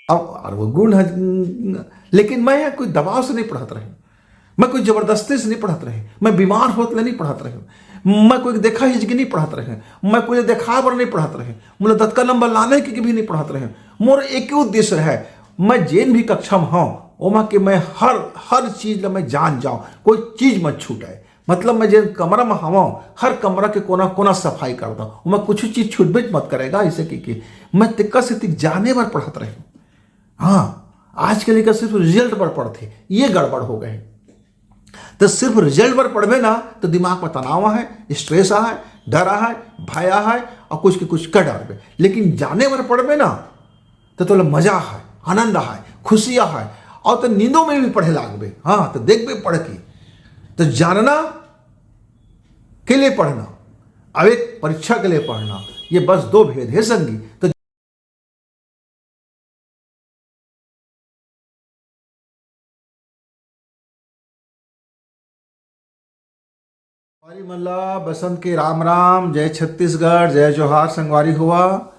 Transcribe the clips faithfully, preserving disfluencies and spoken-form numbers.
अब और वो गुण है। लेकिन मैं कोई दबाव से नहीं पढ़त रहे, मैं कोई जबरदस्ती से नहीं पढ़त रहे, मैं बीमार होत ले नहीं पढ़त रहे, मैं कोई देखा हिजगी नहीं पढ़त रहे, मैं कोई देखा बर नहीं पढ़त रहे, मोला दतका नंबर लाने के भी नहीं पढ़त रहे। मोर एक ही उद्देश्य है, मैं जेन भी कक्षा में हूँ, ओमा के मैं हर हर चीज ला मैं जान जाऊँ, कोई चीज मत छूटे। मतलब मैं जेन कमरा में हवं, हर कमरा के कोना कोना सफाई कर दो, ओमा कुछ चीज छूटबे मत करेगा। ऐसे कि, कि मैं तिक्का से तिक जाने बर पढ़त रहे। हाँ, आज के लइका सिर्फ रिजल्ट बर पढ़थे, ये गड़बड़ हो गए। तो सिर्फ रिजल्ट बर पढ़बे ना, तो दिमाग में तनाव है, स्ट्रेस है, डर है, भय है, और कुछ के कुछ कर डालबे। लेकिन जाने बर पढ़बे ना, तो तोला मजा है, आनंद है, खुशियाँ है, और तो नींदों में भी पढ़े लागबे। हाँ, तो देखबे पढ़ के, तो जानना के लिए पढ़ना, अब एक परीक्षा के लिए पढ़ना, ये बस दो भेद है संगी। तो संगवारी मन ला बसंत के राम राम, जय छत्तीसगढ़, जय जोहार संगवारी हुआ।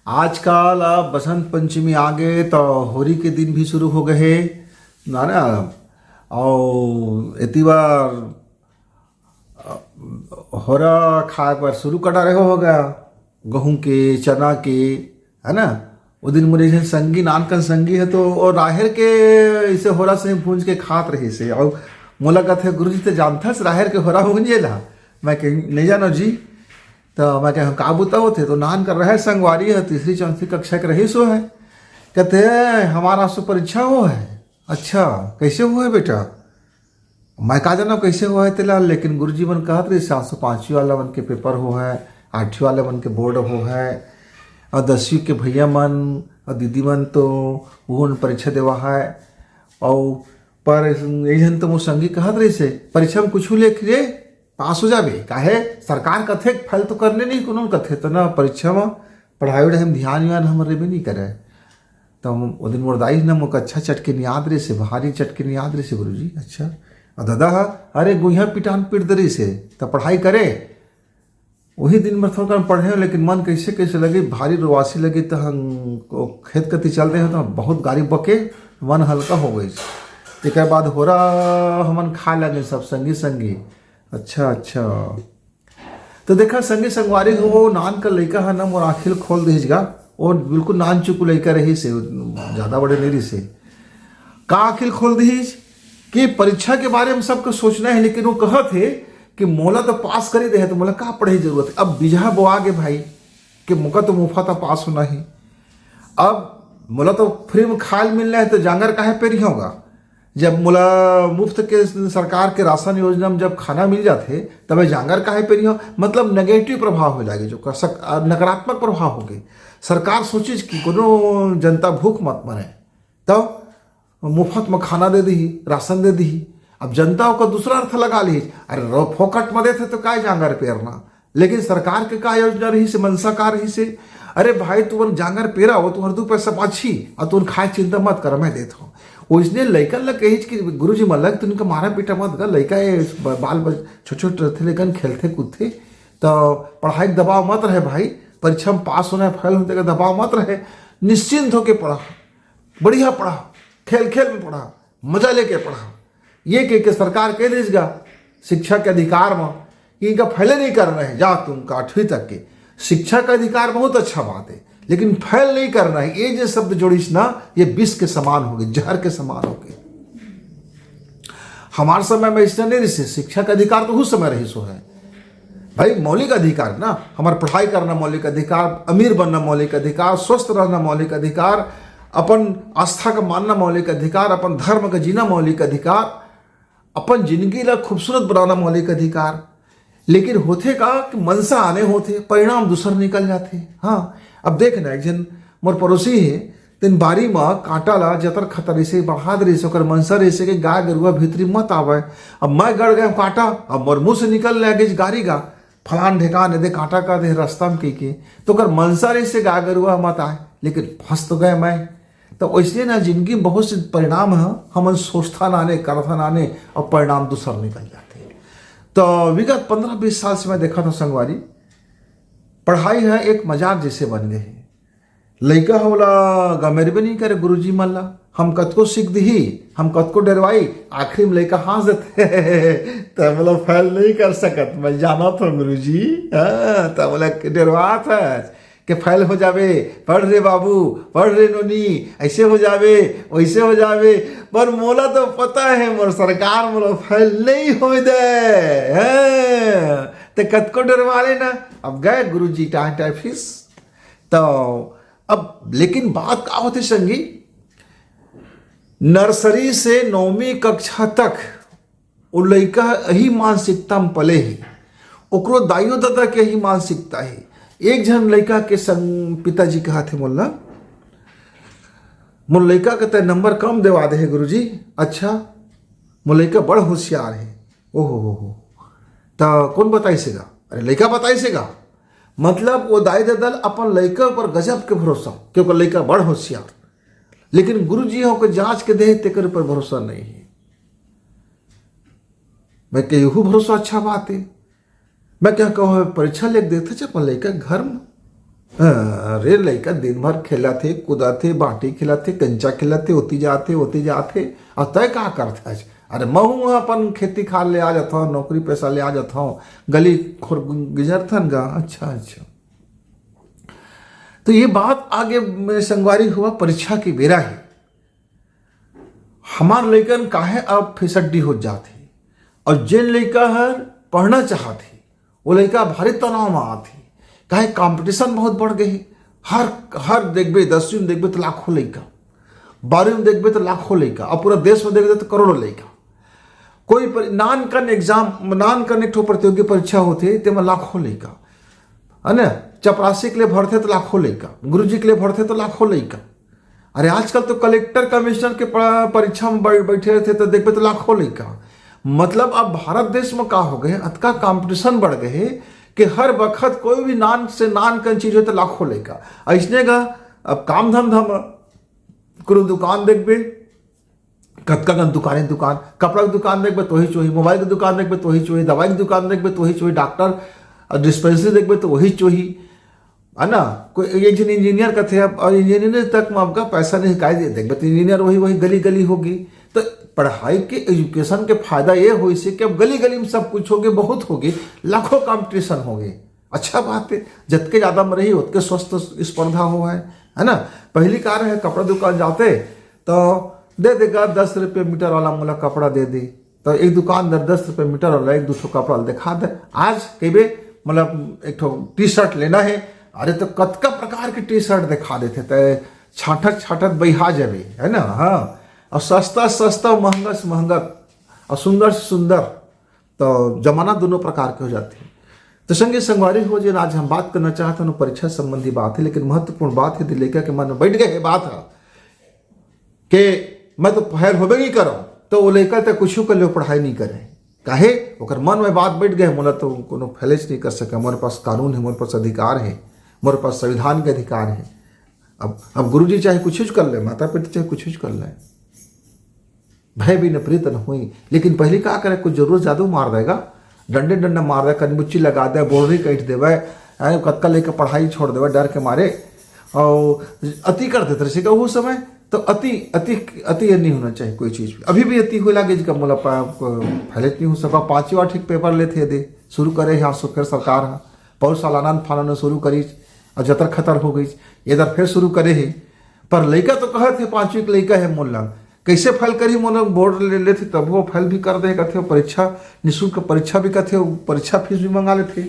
आजकल अब बसंत पंचमी आ गे, तो होरी के दिन भी शुरू हो गए हे, ना, ना? और एती बार, अ, होरा खाए पर शुरू कर डारे हो, हो गया, गहूं के, चना के, है ना? वो दिन मोर एक झन संगी, नानकन संगी है, तो वो राहेर के इसे होरा से भूंज के खात रहिस हे। और मोला कथे, "गुरुजी, ते जानथस राहेर के होरा भूंजे ला?" मैं कहे, "नहीं जानो जी।" तो मैं कहे, "का बुता होथे?" तो नान कर रहे संगवारी है, तीसरी चौथी कक्षा के रहिस हो है। कहते, "हमारा सु परीक्षा हो है।" "अच्छा, कैसे हुआ है बेटा?" मैं का जानव कैसे हुआ है तेला, लेकिन गुरुजी मन कहत रहिस, सात सौ पांचवी वाला मन के पेपर हो है, आठवीं वाले मन के बोर्ड हो है, और दसवीं के भैया मन और दीदी मन तो वो परीक्षा देवा है। और पर यही जन तो मोर संगी कहत रहिस हे, "परीक्षा में कुछ लिख रे, पास हो जाबे।" काहे, सरकार कथे फेल तो करने नहीं कोनो कथे, तो ना परीक्षा में पढ़ाई उढ़ाई में ध्यान व्यान हमर रेबे नहीं करे। तो हम, वो दिन मोर दाई न मोके अच्छा चटके नियाद रहिस हे, भारी चटके नियाद रहिस हे गुरुजी। अच्छा, और दादा हा, अरे गुइहा पिटान पीट दे रहिस हे, तो पढ़ाई करे। वही दिन में थोड़ा कन पढ़े, लेकिन मन कैसे कैसे लगे, भारी रोवासी लगे, तो हम ओ खेत कती चल रहे हो, तो बहुत गारी बके, मन हल्का हो गई। तेकर बाद होरा हमन खाए लगे सब संगी संगी। अच्छा, अच्छा। तो देखा संगी संगवारी हो, वो नान का लइका है ना, मोर आँखी ल खोल दीज गा। वो बिल्कुल नान चुकू लइका रहिस हे, ज्यादा बड़े नहीं रहिस हे। का आँखी ल खोल दीज कि परीक्षा के बारे में सबको सोचना है, लेकिन वो कहत हे कि मोला तो पास कर ही दे है, तो मोला का पढ़े जरूरत है? अब बिजहा बोआ गे भाई, कि मोका तो मुफत पास होना ही। अब मोला तो फ्री में खाल मिलना है, तो जांगर काहे पेरी होगा? जब मोला मुफ्त के सरकार के राशन योजना में जब खाना मिल जाथे, तब मैं जांगर काहे पेरी हो? मतलब नेगेटिव प्रभाव हो लागे, जो कर सक-, नकारात्मक प्रभाव हो गए। सरकार सोचिस कि कोनो जनता भूख मत मरे, तो मुफत में खाना दे दी, राशन दे दी। अब जनता ओकर दूसरा अर्थ लगा ली, "अरे रो, फोकट में देथे तो काय जांगर पेरना?" लेकिन सरकार के का योजना रहिस हे, मनसा का रहिस हे? "अरे भाई, तुमन जांगर पेरा हो, तुम्हारे दू पैसा बाची, और तुमन खाए चिंता मत कर, मैं देत हूँ।" ओइसने लइकन ल कहिस कि गुरुजी मन ल, "तुमन का मारा पीटा मत कर, लइका ये ब-, बाल बच-, छोट छोट रथे, लेकिन खेलथे कूदथे, तो पढ़ाई के दबाव मत रहे भाई, परीक्षा में पास होना है, फेल होने का दबाव मत रहे, निश्चिंत होके पढ़ा, बढ़िया पढ़ा, खेल खेल में पढ़ा, मजा लेके पढ़ा।" ये कह के सरकार कह दीस गा शिक्षा के अधिकार में कि इनका फेले नहीं करना है, जा तुमका आठवीं तक के। शिक्षा का अधिकार बहुत अच्छा बात है, लेकिन फेल नहीं करना है, ये जो शब्द जोड़िस ना, ये विष के समान हो गए, जहर के समान हो गए। हमारे समय में इसने नहीं रहिस हे, शिक्षा का अधिकार तो उस समय रहिस हो है भाई, मौलिक अधिकार ना, हमार पढ़ाई करना मौलिक अधिकार, अमीर बनना मौलिक अधिकार, स्वस्थ रहना मौलिक अधिकार, अपन आस्था का मानना मौलिक अधिकार, अपन धर्म का जीना मौलिक अधिकार, अपन जिंदगी ला खूबसूरत बनाना मौलिक अधिकार। लेकिन होथे का कि मनसा आने होथे, परिणाम दूसर निकल जाथे। हाँ, अब देख ना, एक जन मोर पड़ोसी हे, तेन बारी म कांटा ला जतर खतर इसे बढ़ा दे रहिस, ओकर मनसा रहिस कि गाय गरुआ भीतरी मत आवय। अब मैं गड़ गए कांटा, अब मोर मुंह से निकल ले गिस गारी गा, "फलान ढेकान एदे कांटा कर दे रस्ता में," कहि के। तो ओकर मनसा रहिस गाय गरुआ मत आए, लेकिन फंस तो गए मैं। तो वैसे ना जिंदगी में बहुत से परिणाम है, हमन सोचथन आने, करथन आने और परिणाम दूसर निकल जाते हैं। तो विगत पंद्रह बीस साल से मैं देखत हंव संगवारी, पढ़ाई ह एक मजाक जैसे बन गए हे। लइका ह ओला गमेरबे नहीं करे गुरुजी मन ला। हम कतको सीख दिही, हम कतको डरवाई, आखिरी में लइका हंस देथे। त मोला फेल नहीं कर सकत, मैं जानत हंव गुरुजी। हाँ, त मोला डरवात हस के फेल हो जाबे, पढ़ रे बाबू, पढ़ रे नोनी, ऐसे हो जाबे, वैसे हो जाबे। पर मोला तो पता है, मोर सरकार मोला फेल नहीं होय दे। हाँ, त कतको डरवा लेना। अब गए गुरुजी टाइम टाइम फीस। तो अब लेकिन बात का होथे संगी, नर्सरी से नौवीं कक्षा तक वो लइका यही मानसिकता में पले हे, ओकरो दाइयो ददा के यही मानसिकता हे। एक झन लइका के संग पिताजी कहा थे मोला, मोर लइका के तय नंबर कम देवा दे हे गुरुजी। अच्छा, मोर लइका बड़ होशियार हे। ओहो हो हो, त कौन बताइस हे गा? अरे लइका बताइस हे गा। मतलब वो दाई ददा ल अपन लइका ऊपर गजब के भरोसा, क्योंकि लइका बड़ होशियार। लेकिन गुरुजी ह ओकर जांच के दे हे, तेकर ऊपर भरोसा नहीं है। मैं कहे, यहू भरोसा अच्छा बात है। मैं क्या कहूँ, परीक्षा लेके देथे च अपन लइका घर में। अरे लइका दिन भर खेलत हे, कूदत हे, बांटी खेलत हे, कंचा खेलत हे, ओती जात हे, ओती जात हे, अउ तय का करथस? अरे महू ह अपन खेती खार ले आ जाथव, नौकरी पेशा ले आ जाथव, गली खोर गुजरथन गा। अच्छा, अच्छा। तो ये बात आगे मेरे संगवारी हुआ, परीक्षा की बेरा है। हमार लइकन काहे अब फिसड्डी हो जात हे, और जेन लइका हर पढ़ना चाहत हे, वो लइका भारी तनाव में आत हे, काहे कंपटीशन बहुत बढ़ गए हे। हर, हर देखबे, दसवीं में देखबे तो लाखों लइका, बारहवीं में देखबे तो लाखों लइका, और पूरा देश में देखबे तो करोड़ों लइका। कोई पर, नान कन एग्जाम, नान कन एक ठो प्रतियोगी परीक्षा होथे, तेमा लाखों लइका, है ना? चपरासी के लिए भरथे तो लाखों लइका, गुरुजी के लिए भरथे तो लाखों लइका। अरे आजकल तो कलेक्टर कमिश्नर के प-, परीक्षा में बै-, बैठे रहथे तो देखबे तो लाखों लइका। मतलब अब भारत देश में का हो गए, अतका कंपटीशन बढ़ गए हे कि हर बखत कोई भी नान से नान कन चीज हो तो लाखों लइका। ऐसने का अब काम धंधा में कोनो दुकान देखबे, कतका कन दुकाने दुकान, कपड़ा के दुकान देखबे तो ही चोही, मोबाइल के दुकान देखबे तो ही चोही, दवाई के दुकान देखबे तो ही चोही, डॉक्टर और डिस्पेंसरी देखबे तो वही चोही, है ना? कोई एक जन इंजीनियर कथे, अब और इंजीनियर तक में आपका पैसा नहीं, काय दे देखबे तो इंजीनियर वही, वही गली गली होगी। तो पढ़ाई के, एजुकेशन के फायदा ये होइस हे कि अब गली गली में सब कुछ होगे, बहुत होगे, लाखों कंपटीशन होगे। अच्छा बात है, जतके ज्यादा में रही ओतके स्वस्थ स्पर्धा हो है, है ना? पहली का रहे, कपड़ा दुकान जाते तो दे देगा दस रुपये मीटर वाला मोला कपड़ा दे दे, तो एक दुकानदार दस रुपये मीटर वाला एक दो ठो कपड़ा दिखा दे। आज कहिबे मतलब एक ठो टी शर्ट लेना है, अरे तो कतका प्रकार के टी शर्ट दिखा देथे, तय छाटत छाटत बइहा जाबे, है ना? हाँ, और सस्ता सस्ता, महंगा से महंगा, और सुंदर से सुंदर, तो जमाना दोनों प्रकार के हो जाते हैं। तो संगी संगवारी हो, जे आज हम बात करना चाहते हैं, परीक्षा संबंधी बात है, लेकिन महत्वपूर्ण बात है, यदि लइका के मन में बैठ गए है बात है कि मैं तो फेल होबे नहीं करव, तो वो लइका तो कुछ कर ले, पढ़ाई नहीं करे। काहे? ओकर मन में बात बैठ गए, मोला तो कोनो फेलेच नहीं कर सके, मोरे पास कानून है, मोरे पास अधिकार है, मोरे पास संविधान के अधिकार है। अब, अब गुरुजी चाहे कुछ कर ले, माता पिता चाहे कुछ कर ले, भय बिन प्रीत न होई। लेकिन पहली का करे, कुछ जरूरत ज्यादा मार देगा, डंडे डंडा मार देगा, कनमुच्ची लगा दे, बोररी कइट देवे, हैं, कतका लइका पढ़ाई छोड़ देवे डर के मारे, और अति कर देते रहे उस समय। तो अति, अति, अति ये नहीं होना चाहिए कोई चीज भी। अभी भी अति होए लागे, जिका मोला पा-, प-, पहले नहीं हो सका, पांचवी आठवीं पेपर लेथे दे, शुरू करे हे, आज तो फिर सरकार हा, पौर सालाना फालाना शुरू करी, और जतर खतर हो गई, ये दर फिर शुरू करे हे। पर लइका तो कहत हे, पांचवी के लइका है मोर लंग, कैसे फेल करी मोर लंग, बोर्ड ले लेथे तब वो फेल भी कर दे, कथे परीक्षा, निःशुल्क परीक्षा भी कथे, परीक्षा फीस भी मंगा लेथे।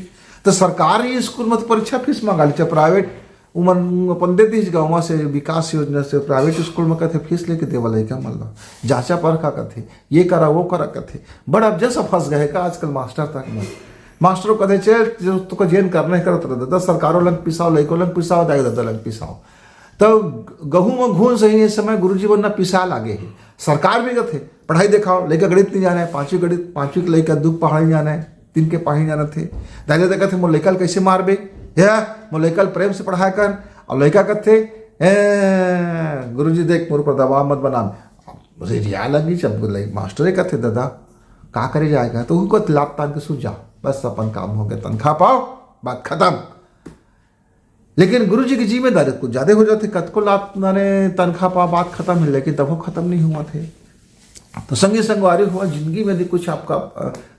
तो सरकारी स्कूल में तो परीक्षा फीस मंगा लेथे, प्राइवेट उमन अपन दे दीस गाँव से विकास योजना से प्राइवेट स्कूल में कथे फीस लेके देवा लइका मन ला, जांचा परखा कथे, ये करा वो करा कथे। बड़ा अब जैसा फंस गए का आजकल मास्टर तक में, मास्टरों कथे चल जो तुका जेन करना है करत रह, दस सरकारों लंग पिसाओ, लइको लंग पिसाओ, दाई ददा लंग पिसाओ। तो गहूं में घून सही, इस समय गुरुजी बनना पिसा लागे है। सरकार भी कथे पढ़ाई दिखाओ, लइका गणित नहीं जाना है, पांचवी गणित, पांचवी के लइका दुख पहाड़ी जाना है, तीन के पहाड़ी जाना थे। दाई ददा कथे मोर लइका ल कैसे मारबे, या मोर लइका ल प्रेम से पढ़ाया कर। और लइका कथे, ए गुरुजी देख मोर ऊपर दबाव मत बना। रिया लगी जब लइ-, मास्टरे कथे ददा, का करे जाएगा? तो उनको लात तान के सूत जा, बस अपन काम हो गया, तनख्वाह पाओ, बात खत्म। लेकिन गुरुजी की जिम्मेदारी कुछ ज्यादा हो जाते, कतको लात माने तनख्वाह पाओ, बात खत्म है, लेकिन तब वो खत्म नहीं हुआ थे। तो संगी संगवारी हुआ, जिंदगी में यदि कुछ आपका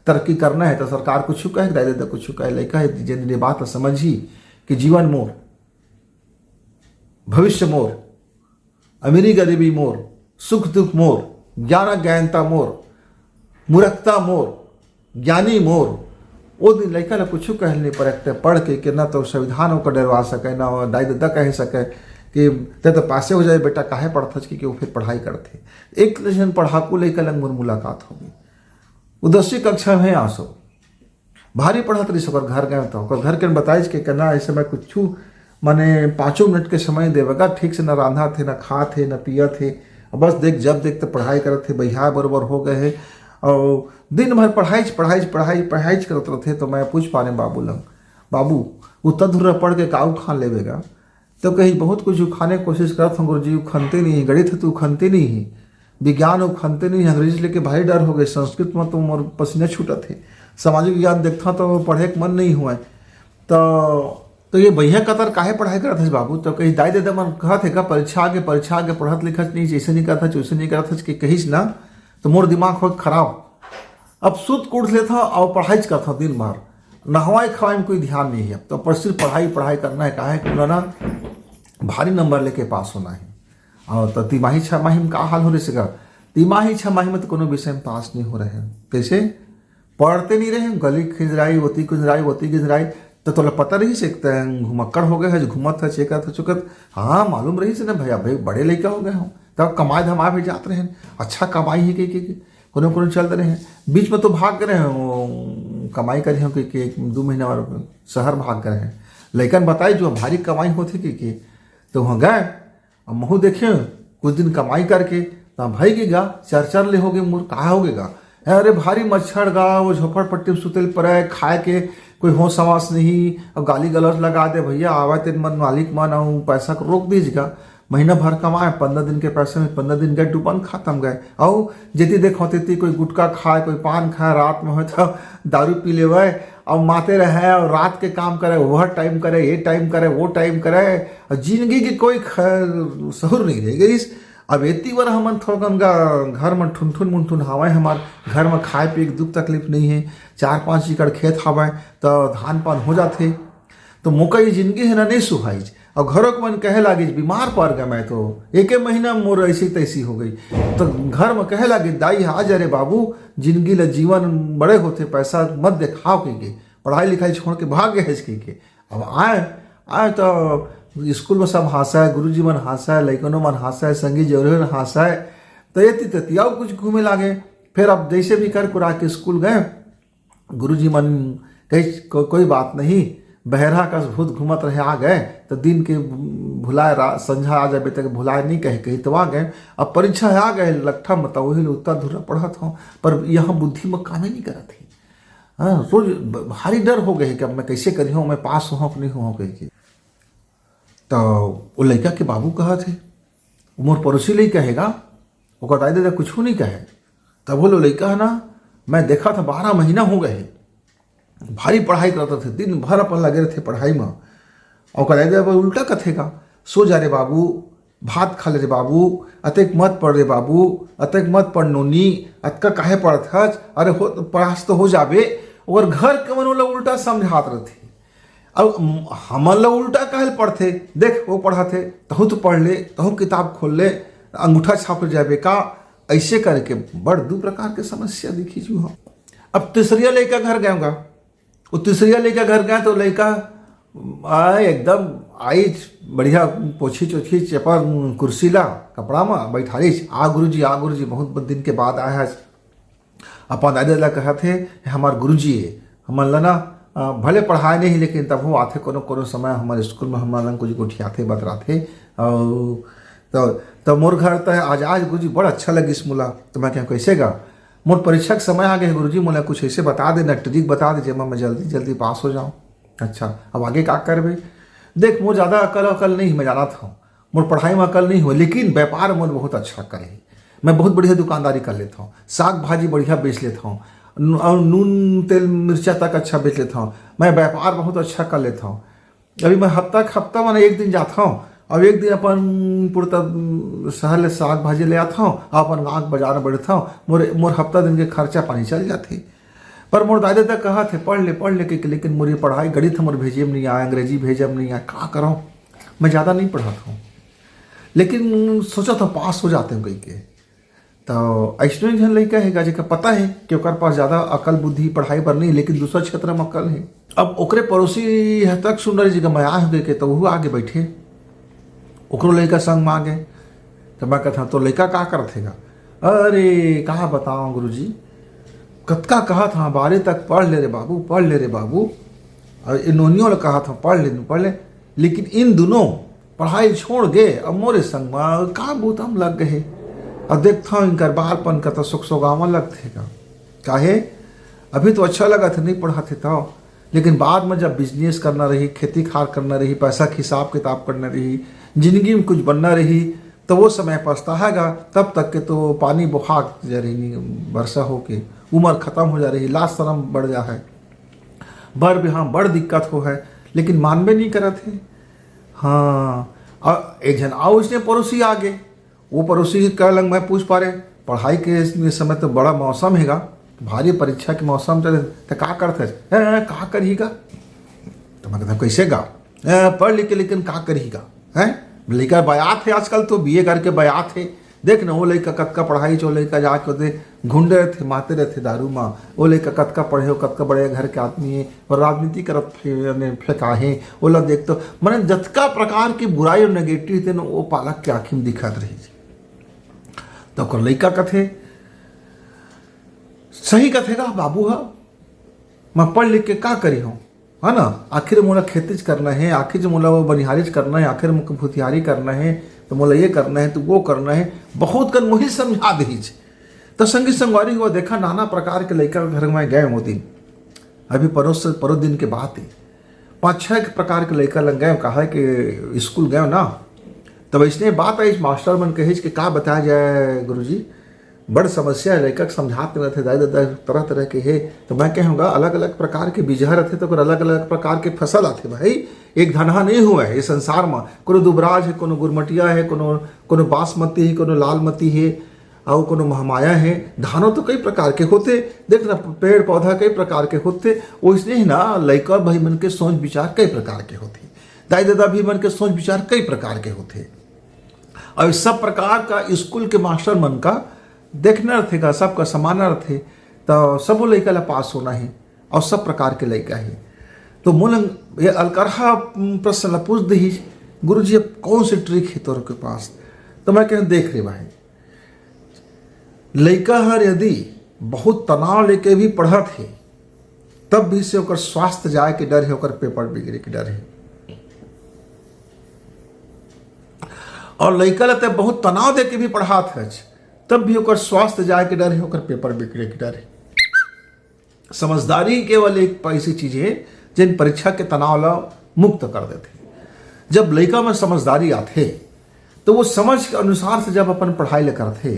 तरक्की करना है तो सरकार कुछ कहे, दाई ददा कुछ कहे, लड़का है जिन बात समझी कि जीवन मोर, भविष्य मोर, अमीरी गरीबी मोर, सुख दुख मोर, ज्ञान अज्ञानता मोर, मूर्खता मोर, ज्ञानी मोर। वो दिन लड़का ला कुछ कहल नहीं पड़े, ते पढ़ के, के ना तो संविधान ओकर डरवा सके, ना दाई ददा कह सके कि ते तो पासे हो जाए बेटा, काहे पढ़थस, कि, कि वो फिर पढ़ाई करथे। एक जन पढ़ाकू लड़का लंग मोर मुलाकात होगी, वो दसवीं कक्षा में आसो भारी पढ़त रहिस, ओकर घर गए तो ओकर घर के बताइस के कहना ऐसे मैं कुछ माने पाँचों मिनट के समय देवेगा, ठीक से ना रांधा थे, ना खा थे, ना पिया थे, बस देख जब देख तो पढ़ाई करत थे, बहिया बरोबर हो गए है। और दिन भर पढ़ाई पढ़ाई पढ़ाई पढ़ाई करत रहते। तो मैं पूछ पाने बाबू लंग, बाबू, उतना धुर्रा पढ़ के का उखान लेवेगा? तो कही बहुत कुछ उखाने कोशिश करत हूँ गुरुजी, उखनते नहीं है, गणित है तो उखनते नहीं है, विज्ञान उखनते नहीं है, अंग्रेजी लेके भारी डर हो गए, संस्कृत में तो मोर पसीना छूटत है, सामाजिक विज्ञान देखता तो पढ़े के मन नहीं हुआ। तो तो ये बहिया कतर काहे पढ़ाई करत हस बाबू? तो कही दाई ददा मन कहत है का परीक्षा आगे, परीक्षा आगे पढ़त लिखत नहीं, जैसे नहीं करत हस वैसे नहीं करत हस कि कहिस ना, तो मोर दिमाग हो खराब। अब सुत के उठ लेता और पढ़ाई करता दिन भर, नहवाई खवाई में कोई ध्यान नहीं है। तो पर सिर्फ पढ़ाई पढ़ाई करना है, काहे कि ना भारी नंबर लेके पास होना है। और तो तिमाही छह माही में का हाल हो रही सका? तिमाही छह माही में तो कोनो विषय में पास नहीं हो रहे हैं। कैसे? पढ़ते नहीं रहे, गली खिंजराई, ओती खिंजराई, ओती खिंजराई। तो तोला पता रही से, एक तो घुमक्कड़ हो गए है, जो घूमत है, चेकत है, चुकत। हाँ, मालूम रही से ना भैया, भाई बड़े लड़का हो गए हो, तब कमाए धमाए भी जात रहे, अच्छा कमाई है कि, कि, कि कोनो कोनो चल रहे हैं। बीच में तो भाग गए हैं, वो कमाई करे हो कि, कि एक दो महीना और शहर भाग गए हैं। लड़कन बताए जो भारी कमाई होती कि, कि तो वहाँ गए, अब महू देखे कुछ दिन कमाई करके, ता भाई के गा चार चार ले हो गए मोर, कहा हो गए गा? अरे भारी मच्छर गा, वो झोपड़ पट्टी में सुते ल पड़े, खाए के कोई होश आवास नहीं, अब गाली गलौज लगा दे भैया, आवे तेन मन मालिक मन, अउ पैसा को रोक दीजिएगा। महीना भर कमाए, पंद्रह दिन के पैसे में पंद्रह दिन गए डूबन खत्म गए। अउ जेती देखो तेती कोई गुटखा खाए, कोई पान खाए, रात में हो तो दारू पी लेवे, अब माते रहे और रात के काम करे, ओवर टाइम करे, ये टाइम करे, वो टाइम करे, और जिंदगी की कोई ख-, सहूर नहीं रह गई। अब एती बर हमन थोकन गा-, घर में ठुनठुन मुनठुन हावय, हमार घर में खाए पिए के दुख तकलीफ नहीं है, चार पाँच एकड़ खेत हावय, तो धान पान हो जाथे। तो मोका ये जिंदगी है ना, नहीं सुहाइज। और घरों के मन कहे लागिस, बीमार पड़ गया मैं तो, एके महीना में मोर ऐसी तैसी हो गई। तो घर में कहे लागे, दाई, आ जा रे बाबू, जिंदगी ल जीवन बड़े होथे, पैसा मत देखाव कह के, पढ़ाई लिखाई छोड़ के भाग गए कह के। अब आए, आए तो स्कूल में सब हंसा है, गुरुजी मन हंसा है, लइकनो मन हंसा है, संगी जरूर हंसा है। तो ये तिततियाओ कुछ घूमे लागे। फिर अब जैसे भी कर कुरा के स्कूल गए, गुरुजी मन कही, को, कोई बात नहीं, बहरा कस भूत घूमत रहे, आ गए तो दिन के भुलाए, रा-, संझा आ जाबे तक भुलाए नहीं कहे, कही तो आ गए। अब परीक्षा आ गए लट्ठा में, तो वही ले उत्तर धुर्रा पढ़त हों, पर यहाँ बुद्धि में कामे नहीं करत ही। हाँ, रोज ब-, भारी डर हो गए कि अब मैं कैसे करी हूँ, मैं पास हों कि नहीं हों कह के। तो वो लड़का के बाबू कहा थे, मोर पड़ोसी लड़का है गा, ओकर दाई ददा कुछ नहीं कहे। तब वो लड़का है ना, मैं देखा था, बारह महीना हो गए है, भारी पढ़ाई करत रथे, दिन भर अपन लगे रथे पढ़ाई में। और ओकर दाई ददा उल्टा कथे का, सो जा रे बाबू, भात खा ले रे बाबू, अतेक मत पढ़ रे बाबू, अतेक मत पढ़ नोनी, अतका काहे पढ़त हच? अरे हो, पढ़ास तो हो जाबे। ओकर घर के मन ओला उल्टा समझात रथे। अब हमन ला उल्टा काहे पढ़थे? देख, वो पढ़त हे, तहूँ तो पढ़ ले, तहूँ किताब खोल ले, अंगूठा छाप जाबे का? ऐसे करके बड़ दू प्रकार के समस्या दिखी जू हम। अब तीसरिया लइका घर गए गा, वो तीसरिया लइका घर गए तो लइका आए एकदम आइच बढ़िया पोछी चोछी चेपा कुर्सी ला कपड़ा में बैठालीच, आ गुरुजी, आ गुरुजी, बहुत दिन के बाद आए हैं। अपन दाई ददा ला कहत हे, "हमार गुरुजी हे, हमन ला ना, अ, भले पढ़ाए नहीं, लेकिन तभो आथे कोनो, कोनो समय हमर स्कूल में हमन ला कुछ गोठियाथे, बतराथे।" अउ तो, तो मोर घर त आज, आज गुरुजी बड़ा अच्छा लगिस मोला। तो मैं कहूँ, "कैसे गा?" "मोर परीक्षा के समय आ गए हे गुरुजी, मोला कुछ ऐसे बता दे ना, ट्रिक बता दे, जेमा मैं जल्दी, जल्दी पास हो जाऊँ।" "अच्छा, अब आगे का करबे?" "देख, मोर ज़्यादा अकल, अकल नहीं, मैं जानत हूँ।" मोर पढ़ाई में अकल नहीं हो, लेकिन व्यापार मोर बहुत अच्छा करे। मैं बहुत बढ़िया दुकानदारी कर लेता हूँ, साग भाजी बढ़िया बेच लेता हूँ, नू-, अउ नून, तेल, मिर्चा तक अच्छा बेच लेथंव। मैं व्यापार बहुत अच्छा कर लेथंव। अभी मैं हफ्ता के हफ्ता, माने एक दिन जाथंव, अउ एक दिन अपन पुरता, उम, शहर ले साग भाजी ले आथंव, अउ अपन गाँव के बाजार में बैठथंव। मोर, मोर हफ्ता दिन के खर्चा पानी चल जाथे। पर मोर दाई ददा कहत हे, "पढ़ ले, पढ़ ले," कहिके, लेकिन मोर ये पढ़ाई, गणित ह मोर भेजे में नइ आय, अंग्रेजी भेजे में नइ आय, का करंव? मैं ज्यादा नइ पढ़त हंव, लेकिन सोचत हंव पास हो जातेंव कहिके। त अइसनो एक झन लइका हे गा, जेकर पता हे कि ओकर पास ज्यादा अकल बुद्धि पढ़ाई बर नइ, लेकिन दूसरा क्षेत्र म अकल हे। अब ओकरे पड़ोसी ह तक सुन रहे जी, मैं आए हंव कहिके, त ओहू आगे बैठे, ओकरो लइका संग म आगे। त मैं कहत हंव, "तोर लइका का करत हे गा?" "अरे, का बतावंव गुरुजी, कतका कहत हंव, बारह तक पढ़ ले रे बाबू, पढ़ ले रे बाबू।" अउ ए नोनियो ल कहत हंव, "पढ़ ले, पढ़ ले।" लेकिन इन दूनों पढ़ाई छोड़ गे, अब मोरे संग म का बूता म लग गे हे। अब देखथंव इनकर बालपन कतका सुगसुगावंव लगथे गा। काहे? अभी तो अच्छा लगत हे, नइ पढ़त हे तव, लेकिन बाद म जब business करना रही, खेती खार करना रही, पैसा के हिसाब किताब करना रही, जिंदगी म कुछ बनना रही, त वो समय पछताहा गा। तब तक के तो पानी बोहा जा रही, बरसा होके उमर खतम हो जा रही, लाज सरम बढ़ जा हे, बर बिहाव बड़ दिक्कत हो हे, लेकिन मानबे नइ करत हे। हाँ, अउ एक झन अउ अइसने पड़ोसी आगे, वो पड़ोसी के लंग मैं पूछ पारेंव, "पढ़ाई के इस समय तो बड़ा मौसम हे गा, भारी परीक्षा के मौसम चले, त का करत हस?" "ए, ए, का करही गा?" त मैं कहत हंव, "कइसे गा? ए, पढ़ लिख के लेकिन का करही गा? हैं? लइका बयात हे आजकल तो, B A करके बयात हे। देख न, वो लइका कतका पढ़ाइच, वो लइका जाके ओदे घुंडे रहिथे, माते रहिथे दारू म। वो लइका कतका पढ़े हो, कतका बड़े घर के आदमी हे, अउ राजनीति करत फे-, यानी फेंकाहे, ओला देख तो, माने जतका प्रकार के बुराई अउ negative हे न, वो पालक के आँखी म दिखत रहिथे।" त ओकर लइका कथे, "सही कथे गा बाबू ह, मैं पढ़ लिख के का करहूँ, है ना? आखिर मोला खेतीच करना हे, आखिर मोला वो बनिहारीच करना हे, आखिर मोला भूथियारी करना हे, त मोला ये करना हे, त वो करना हे।" बहुत कन मोही समझा देहिच। त संगी संगवारी हो, देखा, नाना प्रकार के लइका के घर में गए वो दिन, अभी परोस, परो दिन के बात हे, पाँच छह प्रकार के लइका लंग गए, कहा कि स्कूल गए ना, तब अइसने बात आइस, मास्टर मन कहिस कि का बताया जाए गुरुजी, बड़ समस्या हे, लइका के समझात नइ रहिथे, दाई ददा तरह तरह के हे। त मैं कहूँ गा, अलग अलग प्रकार के बीजहा रहिथे, त ओकर अलग अलग प्रकार के फसल आथे भाई। एक धनहा नइ होवय ये संसार म, कोनो दुबराज हे, कोनो गुरमटिया हे, कोनो, कोनो बासमती हे, कोनो लालमती हे, अउ कोनो महमाया हे। धानो तो कई प्रकार के होथे, देख ना, पेड़ पौधा कई प्रकार के होथे, ओइसने ही ना लइका भाई मन के सोच विचार कई प्रकार के होथे, दाई ददा भी मन के सोच विचार कई प्रकार के होथे। अउ सब प्रकार का स्कूल के मास्टर मन का देखना रहिथे गा, सबका समाना रहिथे, त सबो लइका ला पास होना हे, अउ सब प्रकार के लइका हे। त मोला ये अलकरहा प्रश्न ला पूछ देहिस, "गुरुजी, अब कौन सी trick हे तोर के पास?" त मैं कहेंव, "देख रे भाई, लइका हर यदि बहुत तनाव लेके भी पढ़त हे, तब भी से ओकर स्वास्थ्य जाए के डर हे, ओकर पेपर बिगड़े के डर हे। अउ लइका ला ते बहुत तनाव देके भी पढ़ात हच, तब भी ओकर स्वास्थ्य जाए के डर हे, ओकर पेपर बिगड़े के डर हे।" समझदारी केवल एक ऐसी चीज हे, जेन परीक्षा के तनाव ला मुक्त कर देथे। जब लइका में समझदारी आथे, त वो समझ के अनुसार से जब अपन पढ़ाई ल करथे,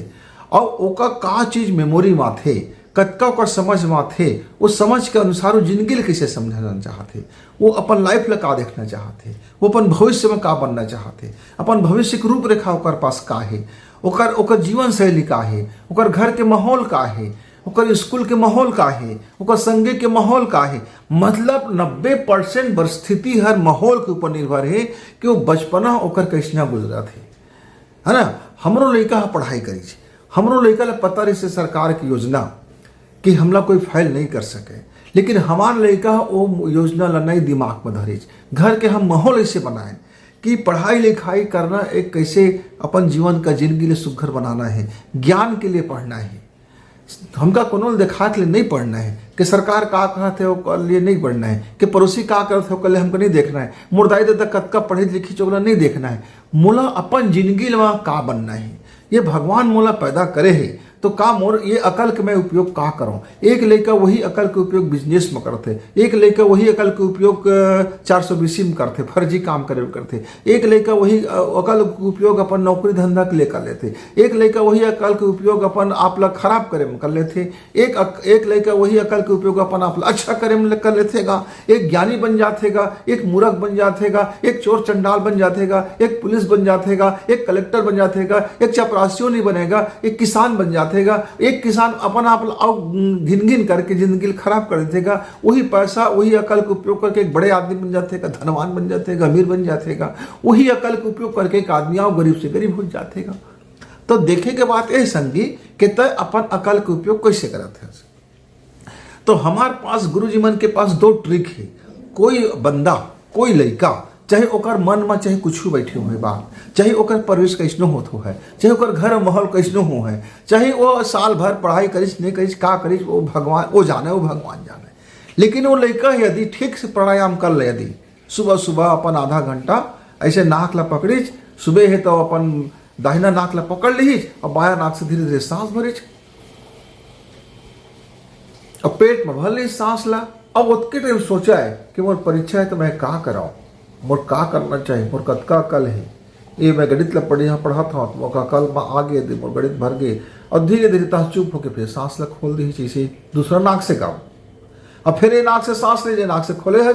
अउ ओकर का चीज memory म आथे, कतका ओकर समझ म आथे, वो समझ के अनुसार वो जिंदगी ल कइसे समझना चाहथे, वो अपन life ल का देखना चाहथे, वो अपन भविष्य म का बनना चाहथे, अपन भविष्य के रूपरेखा ओकर पास का हे, ओकर, ओकर जीवन शैली का हे, ओकर घर के माहौल का हे, ओकर स्कूल के माहौल का हे, ओकर संगे के माहौल का हे। मतलब नब्बे percent परिस्थिति हर माहौल के ऊपर निर्भर हे कि वो बचपना ओकर कइसना गुजरत हे, है ना? हमरो लइका ह पढ़ाई करिस, हमरो लइका ल पता रहिस हे सरकार के योजना कि हमला कोई fail नइ कर सके, लेकिन हमार लइका ह ओ योजना ल नइ दिमाग म धरिस। घर के हम माहौल अइसे बनाएन कि पढ़ाई लिखाई करना एक कइसे अपन जीवन का जिंदगी ले सुघर बनाना हे, ज्ञान के लिए पढ़ना हे। हमका कोनो ल देखात ले नइ पढ़ना हे कि सरकार का कहत हे, ओकर लिए नइ पढ़ना हे कि पड़ोसी का करत हे, ओकर ले हमका नइ देखना हे। मोर दाई ददा कतका पढ़े लिखिस, ओकर ले नइ देखना हे। मोला अपन जिंदगी ल का बनना हे, ये भगवान मोला पैदा करे हे, तो का मोर ये अकल के मैं उपयोग का करंव? एक लइका वही अकल के उपयोग बिजनेस में करथे, एक लइका वही अकल के उपयोग चार सौ बीसी में करथे, फर्जी काम करे में करथे, एक लइका वही अकल के उपयोग अपन नौकरी धंधा के लिए कर लेथे, एक लइका वही अकल के उपयोग अपन आप ला खराब करे में कर लेथे, एक अक, एक लइका वही अकल के उपयोग अपन आप ला अच्छा करे में कर लेथे गा। एक ज्ञानी बन जाथे गा, एक मूर्ख बन जाथे गा, एक चोर चंडाल बन जाथे गा, एक पुलिस बन जाथे गा, एक कलेक्टर बन जाथे गा, एक चपरासियो नहीं बनेगा, एक किसान बन जाथे गा। एक किसान अपन आप ला अउ घिन घिन करके जिंदगी ला खराब कर देथे गा। वही पैसा, वही अकल के उपयोग करके एक बड़े आदमी बन जाथे गा, धनवान बन जाथे गा, अमीर बन जाथे गा। वही अकल के उपयोग करके एक आदमी अउ गरीब से गरीब हो जाथे गा। तो देखे के बात ए संगी कि तय अपन अकल के उपयोग कैसे करत है। तो हमार पास, गुरुजी मन के पास दो ट्रिक है। कोई बंदा, कोई लइका, चाहे ओकर मन में चाहे कुछ बैठे हुए बात, चाहे ओकर परिवेश कैसनो होत हो है, चाहे ओकर घर माहौल कैसनो हो है, चाहे वो साल भर पढ़ाई करिस नहीं करिस, का करिस, वो भगवान वो जाने, वो भगवान जाने। लेकिन वो लइका यदि ठीक से प्राणायाम कर ले, यदि सुबह सुबह अपन आधा घंटा ऐसे नाक ला पकड़िस, सुबह है तो अपन दाहिना नाक ला पकड़ लिहिस और बाया नाक से धीरे धीरे सांस भरिस, अब पेट में भर लिहिस सांस ला। अब ओतके टाइम सोचा है कि मोर परीक्षा है तो मैं का कराऊं, मोर का करना चाहिए, मोर कतका अकल है, ये मैं गणित ला पढ़े यहाँ पढ़त हूँ तो मोर अकल में आ गए दे, मोर गणित भर गए। और धीरे धीरे तह चुप होके फिर सांस ला खोल दी, जैसे दूसरा नाक से गाओ। अब फिर ये नाक से सांस ले, जे नाक से खोले है।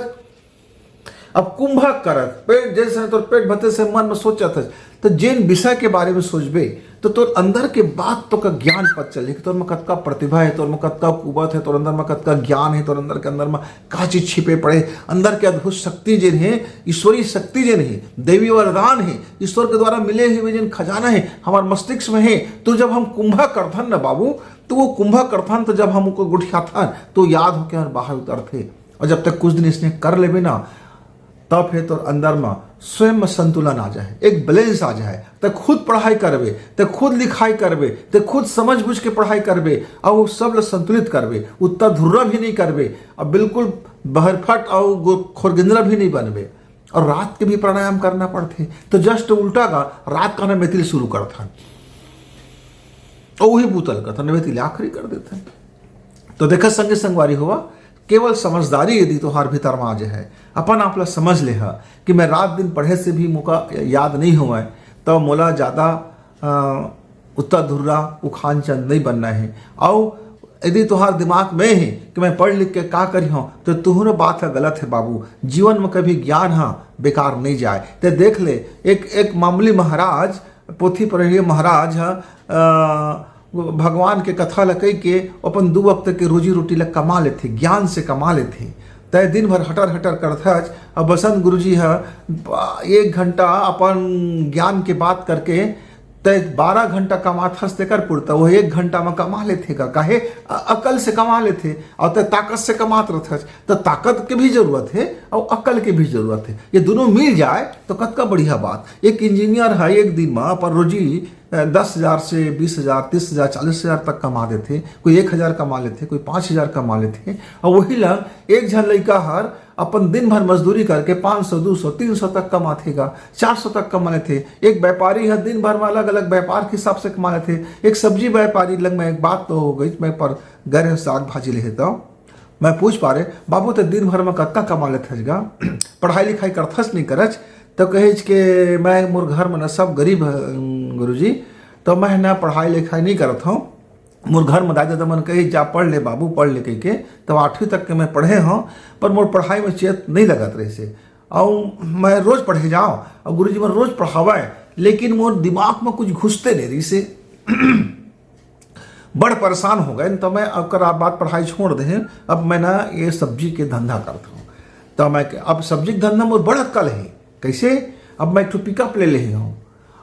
अब कुंभक करत पेट जैसे तोर पेट भरते से मन में सोचत है, तो जेन विषय के बारे में सोचबे तो तोर अंदर के बात तो का ज्ञान पत चले कि तोर में कतका प्रतिभा है, तोर में कतका कुवत है, तोर अंदर में कतका ज्ञान है, तोर अंदर के अंदर में का चीज छिपे पड़े, अंदर के अद्भुत शक्ति जेन है, ईश्वरीय शक्ति जेन है, देवी वरदान है, ईश्वर के द्वारा मिले हुए जेन खजाना है हमार मस्तिष्क में है। तो जब हम कुंभक करथन ना बाबू, तो वो कुंभक करथन तो जब हम ओकर गोठियाथन तो याद होके हमारे बाहर उतरथे। और जब तक कुछ दिन इसने कर लेबे ना, तब फिर तोर अंदर में स्वयं में संतुलन आ जाए, एक बैलेंस आ जाए। ते खुद पढ़ाई करबे, ते खुद लिखाई करबे, ते खुद समझ बुझ के पढ़ाई करबे, और वो सब ल संतुलित करबे, उत्ता धुर्रा भी नहीं करबे, और बिल्कुल बहरफट और गो-, खोरगिंदरा भी नहीं बनबे। और रात के भी प्राणायाम करना पड़थे, तो जस्ट उल्टा का रात का ना मेतिल शुरू करथन, और वही बुतल करथन, मेतिल आखिरी कर देथन। तो देखा संगे संगवारी हुआ, केवल समझदारी यदि तोहार भीतर में आ जाए, अपन आप ला समझ ले हा कि मैं रात दिन पढ़े से भी मोका याद नहीं होवय, तो मोला ज्यादा, अ, उत्ता धुर्रा उखान चंद नहीं बनना है। अउ यदि तोहार दिमाग में है कि मैं पढ़ लिख के का करी हूँ, तो तुहरो बात ह गलत है बाबू। जीवन में कभी ज्ञान ह बेकार नहीं जाए। ते देख ले, एक, एक मामूली महाराज, पोथी पढ़े महाराज ह, अ, भगवान के कथा ल कहि के अपन दू वक्त के रोजी रोटी ल कमा लेथे, ज्ञान से कमा लेथे। तय दिन भर हटर हटर करथच। अब बसंत गुरुजी ह एक घंटा अपन ज्ञान के बात करके तय बारह घंटा कमात हस, तेकर पुरता वो एक घंटा में कमा लेथे का? काहे? अ-, अकल से कमा लेथे, और तय ताकत से कमात रहथस। तो ताकत के भी जरूरत है और अकल के भी जरूरत है, ये दोनों मिल जाए तो कतका बढ़िया बात। एक इंजीनियर है, एक दिन में अपन रोजी, अ, दस हजार से बीस हजार, तीस हजार, चालीस हजार तक कमा देथे, कोई एक हजार कमा लेथे, कोई पाँच हजार कमा लेथे, और वही ला एक झन लइका हर अपन दिन भर मजदूरी करके पाँच सौ, दो सौ, तीन सौ तक कमाथे गा, चार सौ तक कमा लेथे। एक व्यापारी ह दिन भर में अलग-अलग व्यापार के हिसाब से कमा लेथे। एक सब्जी व्यापारी लग में एक बात तो हो गई, मैं पर गए रहे साग भाजी लेहे तो मैं पूछ पा रहे, "बाबू, ते दिन भर में कतका कमा लेथस गा? पढ़ाई लिखाई करथस नहीं करच?" तो कहेच के, "मैं, मोर घर में ना सब गरीब है, गुरुजी, तो मैं ना पढ़ाई लिखाई नहीं करत हूँ।" मोर घर में दाई ददा मन कहे, "जा पढ़ ले बाबू, पढ़ ले," कहिके। तब आठवीं तक के मैं पढ़े हूँ, पर मोर पढ़ाई में चेत नहीं लगत रहिसे। अउ मैं रोज पढ़े जाओ, अउ गुरुजी मन रोज पढ़ावय, लेकिन मोर दिमाग में कुछ घुसते नहीं रहिसे। बड़ परेशान हो गए, तो मैं ओकर बाद पढ़ाई छोड़ दे। अब मैं ना ये सब्जी के धंधा करता हूँ। तो मैं, अब सब्जी के धंधा मोर बड़ अक्कल है। कैसे? अब मैं एक ठो पिकअप ले ले हूँ,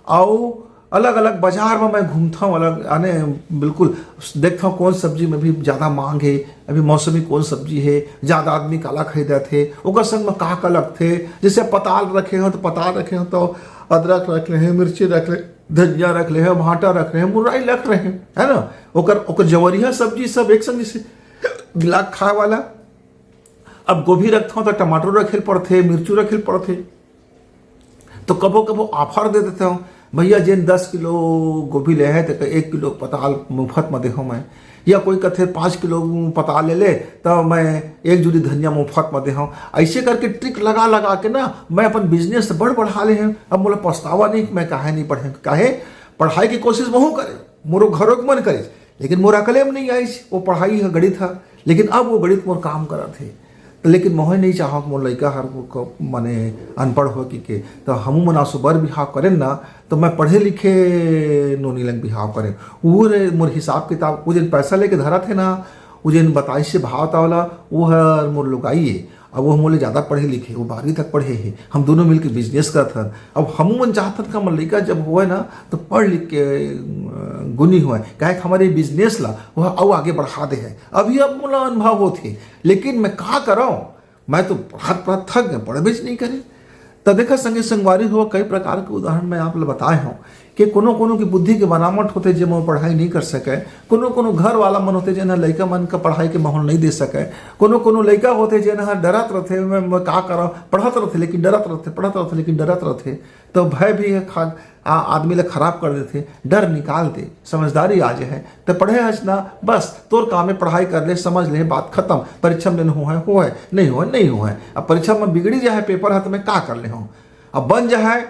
अउ अलग-अलग बाजार में मैं घूमता हूँ, अलग, यानी बिल्कुल देखता हूँ कौन सब्जी में भी ज्यादा मांग है, अभी मौसमी कौन सब्जी है, ज्यादा आदमी काला खरीदत है, ओकर संग में का का लगथे। जैसे पताल रखे हो तो पताल रखे हो तो अदरक रख ले हैं, मिर्ची रख ले, धनिया रख ले हैं, भाटा रख ले हैं, मुरई रख ले हैं, है ना? ओकर, ओकर जवरिया सब्जी सब एक संग जैसे मिला के खाए वाला। अब गोभी रखता हूँ तो टमाटर रखे ल पड़थे, मिर्चू रखे ल पड़थे। तो कभो कभो ऑफर दे देता हूँ, भैया, जेन दस किलो गोभी ले हे, तेकर एक किलो पताल मुफ्त म देहूँ मैं। या कोई कथे, "पाँच किलो पताल ले ले, त मैं एक जुरी धनिया मुफ्त म देहूँ।" ऐसे करके ट्रिक लगा लगा के ना, मैं अपन बिजनेस बढ़ बढ़ा ले हूँ। अब मोला पछतावा नहीं कि मैं काहे नहीं पढ़े, काहे पढ़ाई की कोशिश महूँ करे, मोरो घरो के मन करिस, लेकिन मोर अकले में नहीं आइस वो पढ़ाई ह, गणित ह। लेकिन अब वो गणित मोर काम करत हे। त लेकिन मोहे नहीं चाहव कि मोर लइका हर वो क-, माने अनपढ़ हो कि के। त हमू मन आसो बर बिहाव करेन ना, त मैं पढ़े लिखे नोनी लंग बिहाव करेन। वो रे मोर हिसाब किताब, वो जेन पैसा लेके धरत हे ना, वो जेन बताइस हे भाव तावला, वो हर मोर लुगाई हे। अब वो मोले ज़्यादा पढ़े लिखे, वो बारहवीं तक पढ़े हे, हम दोनों मिलके बिजनेस करत हन। अब हमू मन चाहत हन कि हमर लइका जब होवय ना, तो पढ़ लिख के, अ, गुनी होवय, काहे कि हमर ये बिजनेस ला वो अउ आगे बढ़ा दे हे। अभी अब मोला अनुभव होत हे, लेकिन मैं का करव, मैं तो पढ़त पढ़त थक गए, पढ़बेच नहीं करे। त देखा संगी संगवारी हो, कई प्रकार के उदाहरण मैं आप ला बताए हूँ कि कोनो कोनो की बुद्धि के बनावट होथे, जेमा वो पढ़ाई नहीं कर सके। कोनो कोनो घर वाला मन होथे, जेन ह लइका मन का पढ़ाई के माहौल नहीं दे सके। कोनो कोनो लइका होथे, जेन ह डरत रथे, "मैं, मैं का करव?" पढ़त रथे, लेकिन डरत रथे, पढ़त रथे, लेकिन डरत रथे। तो भय भी ह खा-, आ, आदमी ला खराब कर देथे। डर निकाल दे, समझदारी आ जाए, त पढ़े हस ना, बस तोर काम हे पढ़ाई कर ले, समझ ले, बात खत्म। परीक्षा में हो है, हो है, नहीं हो है, नहीं हो है। अब परीक्षा में बिगड़ी जाए पेपर ह, त मैं का कर ले हूँ? अब बन जाए,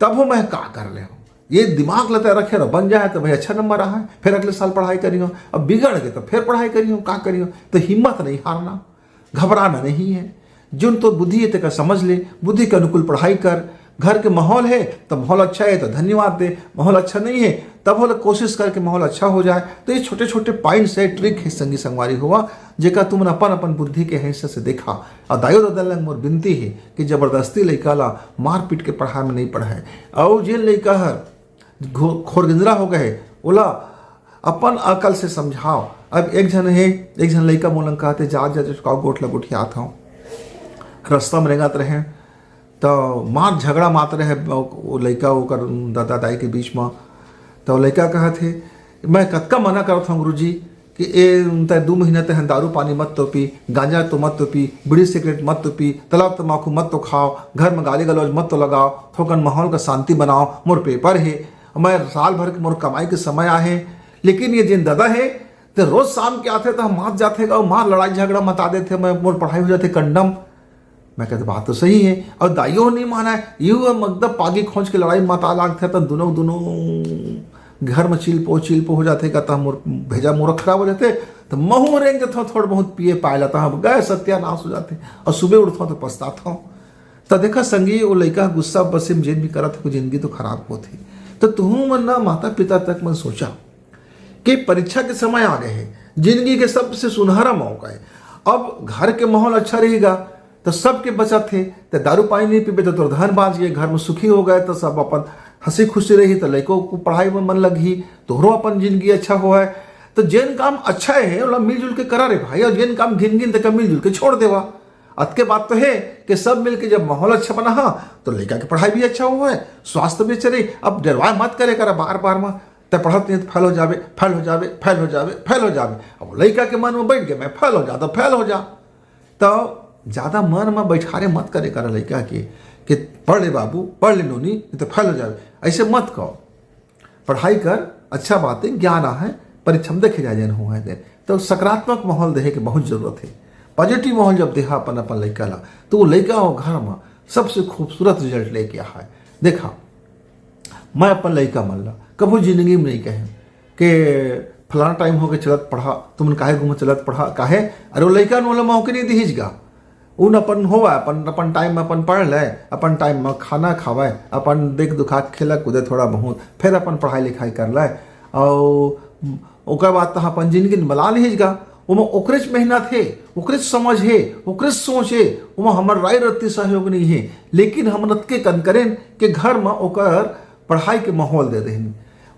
तब हो मैं का कर ले हूँ? ये दिमाग लते रखे रहो, बन जाए तो भाई अच्छा नंबर आ है, फिर अगले साल पढ़ाई करियो। अब बिगड़ गए तो फिर पढ़ाई करियो, का करियो? तो हिम्मत नहीं हारना, घबराना नहीं है। जोन तोर बुद्धि है तेकर समझ ले, बुद्धि के अनुकूल पढ़ाई कर। घर के माहौल है तो माहौल अच्छा है तो धन्यवाद दे, माहौल अच्छा नहीं है तब हो कोशिश करके माहौल अच्छा हो जाए। तो ये छोटे छोटे पॉइंट्स है, ट्रिक है संगी संगवारी हुआ, जेका तुमन अपन अपन बुद्धि के हैसियत से देखा। और दाइयो ददा लंग मोर बिनती है कि जबरदस्ती लइका ला मारपीट के पढ़ाए में नहीं पढ़ाए। और जेन लइका हर घो-, खोरगिंजरा हो गए, ओला अपन अकल से समझाओ। अब एक झन हे, एक झन लइका मोला कहते, "जा, जा, जा, का गोठ ला गोठियात हव, रस्ता में रेंगत रहे, त मार झगड़ा मात रहे वो लइका ओकर ददा दाई के बीच म।" त लइका कहत हे, "मैं कतका मना करत हव गुरुजी कि ए, तै दू महीना तै दारू पानी मत तो पी, गांजा तो मत तो पी, बीड़ी सिगरेट मत तो पी, तलाक तमाकू मत तो खाओ, घर में गाली गलौज मत तो लगाओ, थोकन माहौल का शांति बनाओ, मोर पेपर हे।" मैं साल भर के मोर कमाई के समय आहे, लेकिन ये जेन ददा हे, ते रोज शाम के आथे त हम मात जाथे गा, मार लड़ाई झगड़ा मता देथे, मैं, मोर पढ़ाई हो जाथे कंडम। मैं कहते, "बात तो सही है।" और दाइयो नहीं माना है, यू हम एकदम पागी खोज के लड़ाई मता लागथे, त दोनों, दोनों घर में चिलपो, चिलपो हो जाथे, कहता, "मोर भेजा मोर खराब हो जाथे।" तो महू रेंग जथों, थोड़ा बहुत पिए पाए ला, त हम गए सत्यानाश हो जाथे, और सुबह उठथों तो पछताथों। त देखा संगी, वो लइका गुस्सा बसे में जेन भी करत हे, जिंदगी तो खराब होत हे। तो तुहू मन ना, माता पिता तक मन सोचा कि परीक्षा के समय आ गए हे, जिंदगी के सबसे सुनहरा मौका है। अब घर के माहौल अच्छा रहेगा तो सबके बचत है, तो दारू पानी नहीं पीबे तो तोर धन बाँच गए, घर में सुखी हो गए तो सब अपन हंसी खुशी रही, तो लइको को पढ़ाई में मन लगही, तोहरो अपन जिंदगी अच्छा हो है। तो जेन काम अच्छा है ओला मिलजुल के करा रे भाई, और जेन काम घिन घिन तेका मिलजुल के छोड़ देवा। अतके बात तो है कि सब मिलके जब माहौल अच्छा बना हा, तो लइका के पढ़ाई भी अच्छा हो है, स्वास्थ्य भी अच्छा रही। अब डरवाए मत करे करा बार बार में, "तै पढ़त नहीं त फेल हो जाबे, फेल हो जाबे, फेल हो जाबे, फेल हो जाबे।" अब लइका के मन में बैठ गए, "मैं फेल हो जा, तो फेल हो जा।" तो ज्यादा मन में बैठारे मत करे करा लइका के कि "पढ़ ले बाबू, पढ़ ले नोनी, नहीं तो फेल हो जाबे।" ऐसे मत कहो। पढ़ाई कर, अच्छा बात है, ज्ञान आ है, परीक्षा में देखे जाए जेन हो है दे। तो सकारात्मक माहौल देहे के बहुत जरूरत है। पॉजिटिव माहौल जब देहा अपन, अपन लइका ला, तो वो लइका हो घर में सबसे खूबसूरत रिजल्ट लेके आ है। देखा, मैं अपन लइका मन ला कभू जिंदगी में नहीं कहे कि फलाना टाइम हो के चलत पढ़ा, तुमन काहे घूमत चलत पढ़ा, काहे? अरे वो लइका नोला मौके नहीं दिहिस गा। उन अपन होवय, अपन, अपन टाइम में अपन पढ़ ले, अपन टाइम में खाना खावय, अपन देख दुखा के खेलय कूदय थोड़ा बहुत, फिर अपन पढ़ाई लिखाई कर ले। और ओकर बाद तो अपन जिंदगी में बना लिहिस गा। ओमा ओकरेच मेहनत हे, ओकरेच समझ हे, ओकरेच सोच हे, ओमा हमर राय रत्ती सहयोग नहीं हे, लेकिन हमन अतके कन करेन के घर में ओकर पढ़ाई के माहौल दे देहन,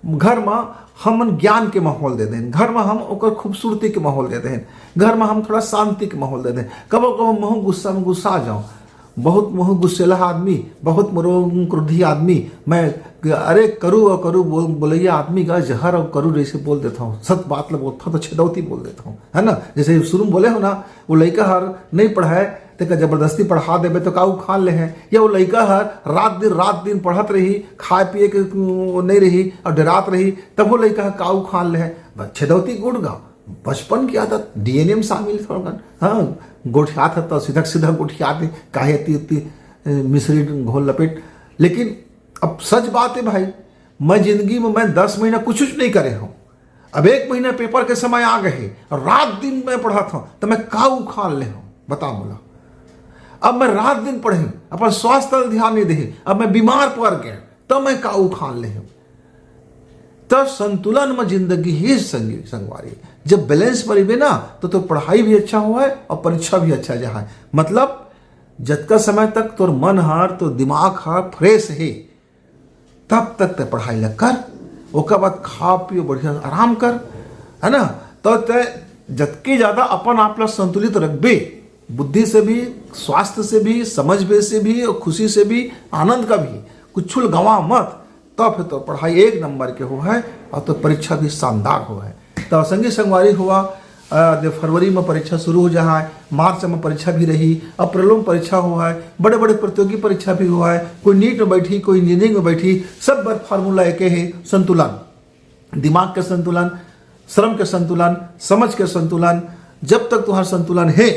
घर में हमन ज्ञान के माहौल दे देहन, घर में हम ओकर खूबसूरती के माहौल दे देहन, घर में हम थोड़ा शांति के माहौल दे देहन। कबो कबो महू गुस्सा में गुस्सा जाऊँ, बहुत महू गुस्सेला आदमी, बहुत मरो क्रोधी आदमी, मैं अरे करू और करू बोल, बोलैया आदमी का जहर और करू जैसे बोल देता हूँ, सत बात ला बोलता हूँ तो छेदौती बोल देता हूँ, है ना? जैसे शुरू में बोले हो ना, वो लइका हर नहीं पढ़ाए, तेका जबरदस्ती पढ़ा देबे तो का उखान ले है? या वो लइका हर रात दिन, रात दिन पढ़त रही, खाए पिए के, अ, नहीं रही और डरात रही, तब वो लइका हर का उखान ले है? बस छेदौती गुड़ गाँव, बचपन की आदत, डीएनए में शामिल थोड़ा। हाँ, गोठियात है तो सीधा सीधा गोठियात है, काहे इतनी, इतनी, अ, मिश्री घोल लपेट। लेकिन अब सच बात है भाई, मैं जिंदगी में, मैं दस महीना कुछ, कुछ नहीं करे हूँ। अब एक महीना पेपर के समय आ गए है और रात दिन मैं पढ़त हूँ, तो मैं का उखान ले हूँ, बता मोला। अब मैं रात दिन पढ़े, अपन स्वास्थ्य पर ध्यान नहीं दे, अब मैं बीमार पड़ गए, तो मैं का उखान ले हूँ। तो संतुलन में जिंदगी ही संगी संगवारी, जब बैलेंस पर रहिबे ना, तो तोर पढ़ाई भी अच्छा हुआ है और परीक्षा भी अच्छा जा है। मतलब, जतका समय तक तोर मन हर, तोर दिमाग हर फ्रेश है, तब तक ते पढ़ाई ल कर। ओकर बाद खा पियो, बढ़िया आराम कर, है ना? तो ते जतके ज्यादा अपन आप ला संतुलित रखबे, बुद्धि से भी, स्वास्थ्य से भी, समझ से भी और खुशी से भी, आनंद का भी, कुछ ल गवा मत, तब फिर तो पढ़ाई एक नंबर के हो है और तो परीक्षा भी शानदार हो है। तो संगी संगवारी हुआ, अ, दे फरवरी में परीक्षा शुरू हो जा है, मार्च में परीक्षा भी रही, अप्रैल में परीक्षा हो है, बड़े बड़े प्रतियोगी परीक्षा भी हो है, कोई नीट में बैठी, कोई इंजीनियरिंग में बैठी, सब बर फार्मूला एक है, संतुलन, दिमाग के संतुलन, श्रम के संतुलन, समझ के संतुलन। जब तक तुम्हारा संतुलन है,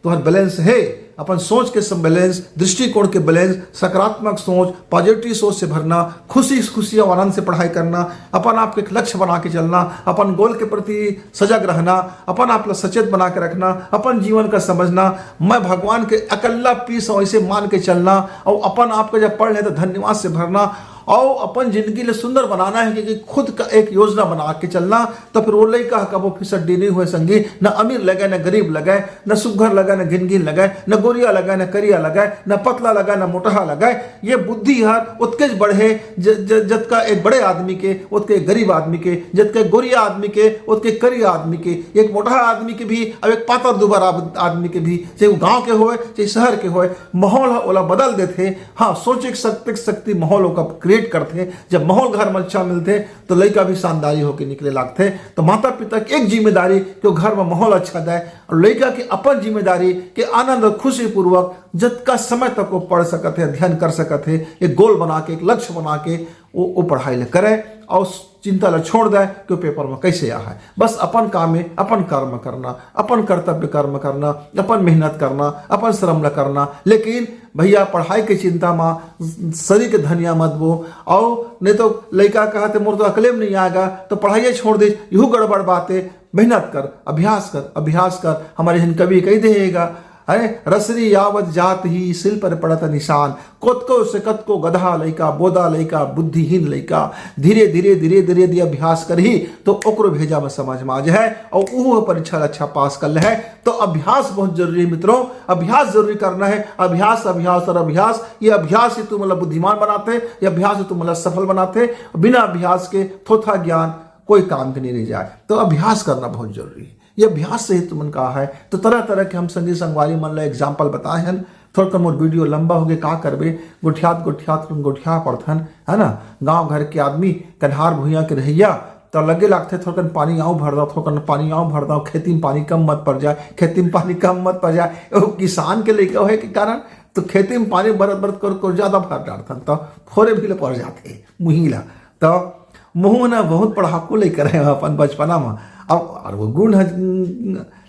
तुम्हारा बैलेंस है, अपन सोच के सब बैलेंस, दृष्टिकोण के बैलेंस, सकारात्मक सोच, पॉजिटिव सोच से भरना, खुशी खुशी और आनंद से पढ़ाई करना, अपन आप के एक लक्ष्य बना के चलना, अपन गोल के प्रति सजग रहना, अपन आप ला सचेत बना के रखना, अपन जीवन का समझना, मैं भगवान के अकल्ला पीस हूँ, ऐसे मान के चलना, और अपन आप को जब पढ़ ले तो धन्यवाद से भरना, और अपन जिंदगी ले सुंदर बनाना है, क्योंकि खुद का एक योजना बना के चलना। तो फिर वो लइका ह कबो फिसड्डी नहीं हुए संगी, न अमीर लगे, न गरीब लगे, न सुघर लगे, न घिनघिन लगे, न गोरिया लगे, न करिया लगे, न पतला लगे, न मोटहा लगे। ये बुद्धि हर ओतकेच बढ़े ज-, ज-, जतका एक बड़े आदमी के, ओतके गरीब आदमी के, जतके गोरिया आदमी के, ओतके करिया आदमी के, एक मोटहा आदमी के भी और एक पातर दुबर आद-, आदमी के भी, चाहे वो गांव के होए, चाहे शहर के होए, माहौल ह ओला बदल देथे। हाँ, सोचे के शक्ति, शक्ति माहौल ओका क्रिएट करथे। जब माहौल घर में अच्छा मिलथे, तो लइका भी शानदारी होके निकले लागथे। तो माता पिता के एक जिम्मेदारी कि वो घर में माहौल अच्छा दे, और लइका के अपन जिम्मेदारी कि आनंद और खुशी पूर्वक जतका समय तक वो पढ़ सकत है, अध्ययन कर सकत है, एक गोल बना के, एक लक्ष्य बना के वो, वो पढ़ाई ले करे, और चिंता ला छोड़ दे कि वो पेपर में कैसे आ है। बस अपन काम में, अपन कर्म करना, अपन कर्तव्य कर्म करना, अपन मेहनत करना, अपन श्रम ला करना। लेकिन भैया, पढ़ाई के चिंता में शरीर के धनिया मत बो, और नहीं तो लइका कहते, "मोर तो अकले में नहीं आएगा", तो पढ़ाइए छोड़ दे, यहू गड़बड़ बात है। मेहनत कर, अभ्यास कर, अभ्यास कर। हमारे हिन कवि कही देगा, अरे, "रसरी यावत जात ही सिल पर पड़त निशान।" कतको से कतको गधा लइका, बोदा लइका, बुद्धिहीन लइका, धीरे धीरे, धीरे धीरे यदि अभ्यास करही, तो ओकरो भेजा में समझ में आ जाए और उहू परीक्षा अच्छा पास कर ले है। तो अभ्यास बहुत जरूरी है मित्रों, अभ्यास जरूरी करना है। अभ्यास, अभ्यास और अभ्यास, ये अभ्यास ही तुमला बुद्धिमान बनाथे, ये अभ्यास ही तुमला सफल बनाथे। बिना अभ्यास के थोथा ज्ञान कोई काम के नहीं रह जाए। तो अभ्यास करना बहुत जरूरी है। ये अभ्यास से ही तुमन का है। तो तरह तरह के हम संगी संगवारी मन ला एग्जाम्पल बताए हन। थोड़कन मोर वीडियो लंबा हो गए, का करबे, गोठियात गोठियात हम गोठिया पड़थन, है ना। गांव घर के आदमी, कन्हार भुइयां के रहैया, तो लगे लागथे थोड़कन पानी आऊ भर दो, थोड़कन पानी आऊ भर दो, खेती में पानी कम मत पड़ जाए, खेती में पानी कम मत पड़ जाए। वो किसान के लइका होए के कारण तो खेती में पानी बरत बरत कर, कर ज्यादा भर डालथन, तो फोरे भी ले पड़ जाथे मुही ला। तो महूं ना बहुत पढ़ाकू लइका रहे हंव अपन बचपना में। अब और वो गुण है,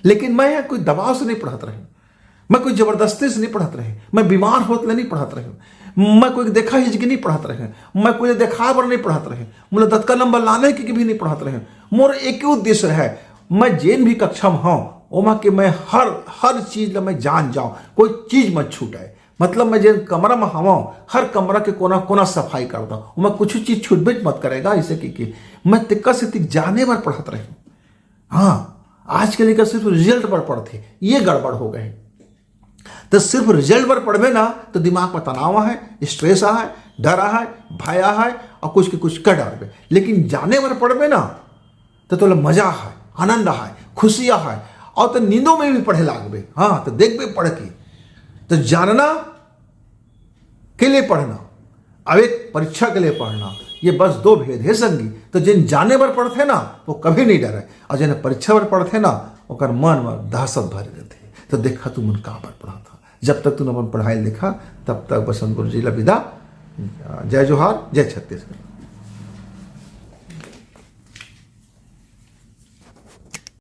लेकिन मैं कोई दबाव से नहीं पढ़त रहे, मैं कोई जबरदस्ती से नहीं पढ़त रहे, मैं बीमार होत ले नहीं पढ़त रहे, मैं कोई देखा हिजगी नहीं पढ़त रहे, मैं कोई देखा बर नहीं पढ़त रहे, मोला दतका नंबर लाने के भी नहीं पढ़त रहे। मोर एक ही उद्देश्य है, मैं जेन भी कक्षा में हूँ, ओमा के मैं हर, हर चीज ला मैं जान जाऊँ, कोई चीज मत छूटे। मतलब मैं जेन कमरा में हवं, हर कमरा के कोना कोना सफाई कर दो, ओमा कुछ चीज छूटबे मत करेगा। ऐसे कि, कि मैं तिक्का से तिक जाने बर पढ़त रहे। हाँ, आज के लइका सिर्फ रिजल्ट पर पढ़थे, ये गड़बड़ हो गए। तो सिर्फ रिजल्ट पर पढ़बे ना, तो दिमाग में तनाव है, स्ट्रेस है, डर है, भय है, और कुछ के कुछ कर डालबे। लेकिन जाने बर पढ़बे ना, तो तोला मजा है, आनंद है, खुशियाँ है, और तो नींदों में भी पढ़े लागबे। हाँ, तो देखबे पढ़ के। तो जानना के लिए पढ़ना, अब एक परीक्षा के लिए पढ़ना, ये बस दो भेद है संगी। तो जिन जाने बर पढ़थे ना, वो कभी नहीं डरे, और जिन परीक्षा बर पढ़थे ना, ओकर मन में दहशत भर देथे। तो देखा, तुमन का बर पढ़त हव, जब तक तुमन अपन पढ़ाई लिखा, तब तक बसंत गुरु जी ला विदा। जय जोहार, जय छत्तीसगढ़।